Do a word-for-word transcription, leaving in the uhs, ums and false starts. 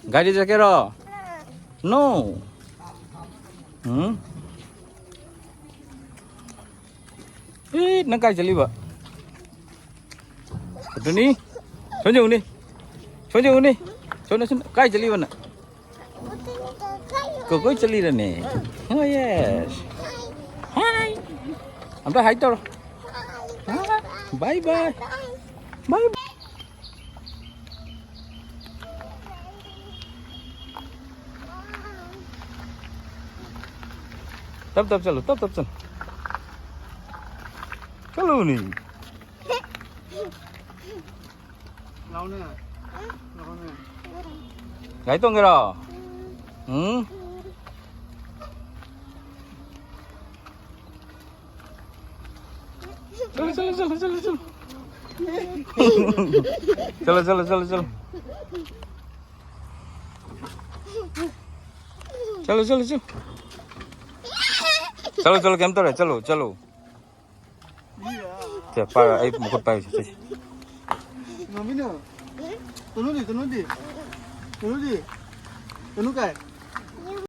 ꯒꯥꯔꯤ ꯆꯠꯀꯦꯔꯣ? No. ꯎꯝ? ꯑꯦ, ꯅꯪ ꯀꯥꯏ ꯆꯠꯂꯤꯕ? ꯑꯗꯨꯅꯤ. ꯁꯣꯟ ꯌꯦꯡꯉꯨꯅꯦ. ꯁꯣꯟ ꯌꯦꯡꯉꯨꯅꯦ. ꯁꯣꯟ, ꯁꯣꯟ. ꯀꯥꯏ ꯆꯠꯂꯤꯕ ꯅꯪ? ꯀꯣꯏ ꯆꯠꯂꯤꯔꯅꯦ? Oh, yes. Hi. ꯑꯝꯇ hi ꯇꯧꯔꯣ. Bye bye. Bye bye. ꯇꯞ ꯇꯞ ꯆꯠꯂꯨ, ꯇꯞ ꯇꯞ ꯆꯠꯂꯨ. ꯆꯠꯂꯨꯅꯦ. ꯂꯥꯎꯅꯦ꯫ ꯂꯥꯎꯅꯦ꯫ ꯒꯥꯔꯤ ꯇꯣꯡꯒꯦꯔꯣ? ꯎꯝ? ꯆꯠꯂꯨ, ꯆꯠꯂꯨ, ꯆꯠꯂꯨ, ꯆꯠꯂꯨ, ꯆꯠꯂꯨ꯫ ꯆꯠꯂꯨ, ꯆꯠꯂꯨ, ꯆꯠꯂꯨ, ꯆꯠꯂꯨ꯫ ꯆꯠꯂꯨ, ꯆꯠꯂꯨ, ꯆꯠꯂꯨ꯫ ꯆꯠꯂꯨ, ꯆꯠꯂꯨ, ꯀꯩꯝ ꯇꯧꯔꯣꯏ, ꯆꯠꯂꯨ, ꯆꯠꯂꯨ꯫ ꯁꯦ, ꯄꯥꯏꯔꯣ, ꯑꯩ ꯃꯈꯨꯠ ꯄꯥꯏꯔꯨꯁꯦ, ꯆꯠꯁꯤ꯫ ꯉꯝꯃꯤꯅ꯫ ꯇꯅꯨꯗꯤ, ꯇꯅꯨꯗꯤ꯫ ꯇꯅꯨꯗꯤ꯫ ꯇꯅꯨ ꯀꯥꯏ?